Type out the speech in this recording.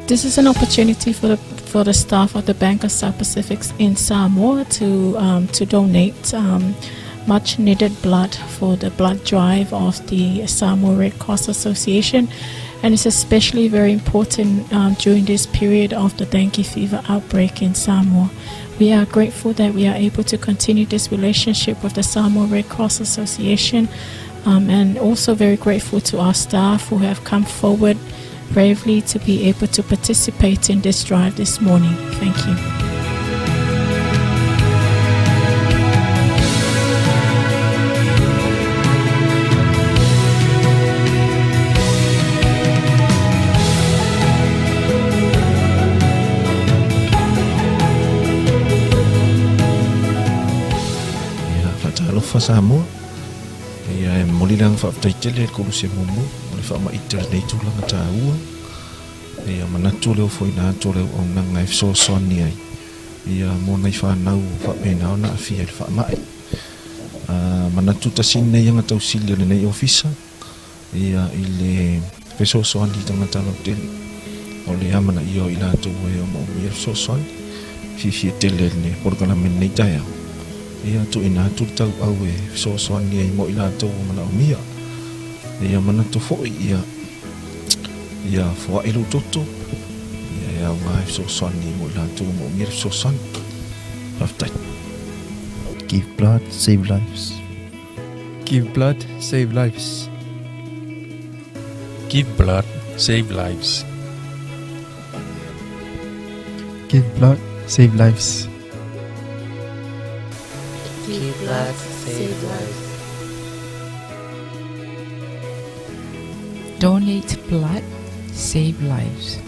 This is an opportunity for the for the staff of the Bank of South Pacific in Samoa to um, to donate um, much needed blood for the blood drive of the Samoa Red Cross Association, and it's especially very important um, during this period of the dengue fever outbreak in Samoa. We are grateful that we are able to continue this relationship with the Samoa Red Cross Association um, and also very grateful to our staff who have come forward bravely to be able to participate in this drive this morning. Thank you. Ia, faatalofa Samoa. Ia, e momoli le aga faafetai tele i le Koluse muamua mo le faamaite o lenei tulaga taua. Ia, manatu o le ofoina atu o le auaunaga e fesoasoani ai ia mo nai fanau o faapena ona aafia i le faamai. Manatu tasi lenei aga tausili o lenei ofisa ia i le fesoasoani i tagata lautele. O le amanaia o i latou e omaomia le fesoasoani, fiafia tele i le polokalame i lenei taeao, ia tuuina atu le tauau e fesoasoani ai mo i latou ua manaomia. Ia manatu foi ia ia foai lou toto, ia e aoga e fesoasoani mo i latou ua manaomia le fesoasoani. Faafetai. Give blood, save lives. Give blood, save lives. Give blood, save lives. Give blood, save lives. Give blood, save lives. Donate blood, save lives.